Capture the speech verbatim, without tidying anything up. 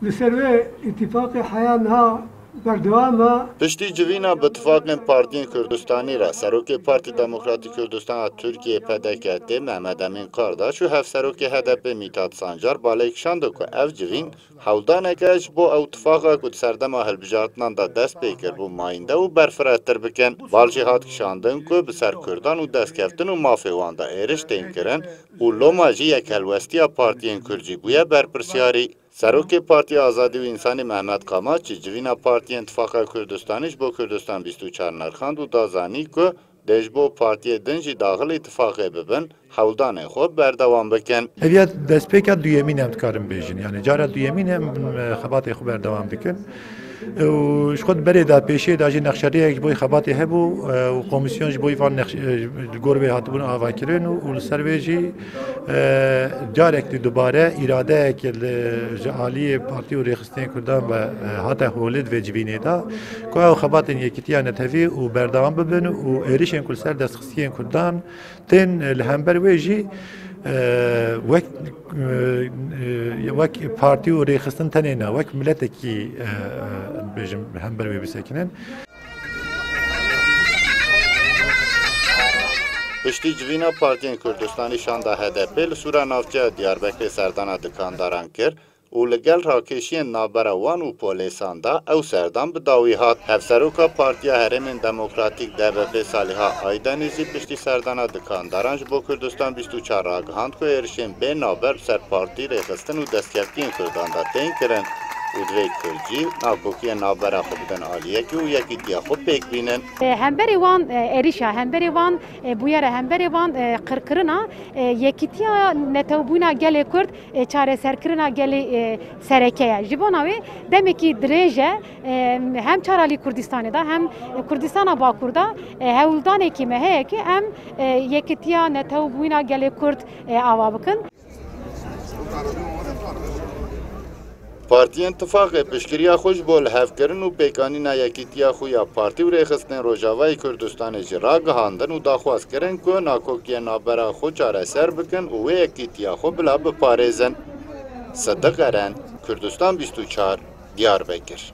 Li ser wê îtîfaqê heya niha berdewam e. Piştî civîna bi tifaqên partiyên Kurdistanî re, Serokê Partî Demokratî Kurdistan a Tirkiyê P D K T Mehmet Emîn Kardaş û Hevserokê H D P Mîtat Sancar balê kişand ku ev civîn hewldaneke ji bo ew tifaqa ku di serdema hilbijartinan de dest pê kiribû mayînde û berfiretir bikin. Bal jî hat kişandin ku bi ser Kurdan û destkeftin û mafê wan de êriş tên kirin û loma jî yekhelwestiya partiyên Kurd jî bûye berpirsyarî. Serokê Partiya Azadî û Însanî Mehmet Kamaç jî civîna partiyên Tifaqa Kurdistanî ji bo Kurdistan bîst û çar nirxand û da zanî ku dê ji bo partiyê din jî daxilî tifaqê bibin, hewldanên xwe berdewam bikin. Ev ya destpêka duyemîn em dikarin bêjin. Yani cara duyemîn em, e, xebatê xwe berdewam dikin. Û ji xwe di berê de pêşiyê de jî nexşeriyek ji bo xebatê hebû, e, û komîsyon ji bo van nexş-, e, li gor wê hatibûn avakirin û, û li ser wê jî, e, carek di dubare îradeyek li, ji aliyê partî û rêxistinên Kurdan ve, e, hate holê di vê civînê de, ku ew xebatên yekîtiya netewî û berdewam bibin û êrişên ku li ser destxistiyên Kurdan tên, e, li hember wê jî, e, wek, e, e, wek partî û rêxistin tenê ne, wek miletekî, e, e, bêjim, hember wê bisekinin. Piştî civîna partiyên Kurdistanî şanda H D P li Sûra Navçeya Diyarbekirê serdana dikandaran kir û li gel rakêşiyên navbera wan û polêsan de ew serdan bi dawî hat. Hevseroka Partiya Herêmên Demokratîk D B P Saliha Aydenî jî piştî serdana dikandaran ji bo Kurdistan bîst û çar ragihand ku êrişên bê navber bi ser partî, rêxistin û destkeftiyên Kurdan de tên kirin û divê Kurd jî nakokiyên navbera xwe bidin aliyekê û yekîtiya xwe pêk bînin. E, hemberê wan, e, êrişa, hemberê wan, e, bûyera, hemberê wan, e, qirkirina, e, yekîtiya netewbûna gelê Kurd, e, çareserkirina gelê, e, sereke ye. Ji bona wê demekî dirêj e, e, hem çar alî Kurdistanê de hem Kurdistana Bakur de, e, hewldanekî me heye ku em, e, yekîtiya netewbûna gelê Kurd, e, ava bikin. Partiyên Tifaqê piştgiriya xwe ji bo lihevkirin û pêkanîna yekîtiya xwe ya partî û rêxistinên Rojavayê Kurdistanê jî ragihandin û daxwaz kirin ku nakokiyên navbera xwe çareser bikin û wê yekîtiya xwe bila biparêzin. Sidiq Eren, Kurdistan bîst û çar, Diyarbekir.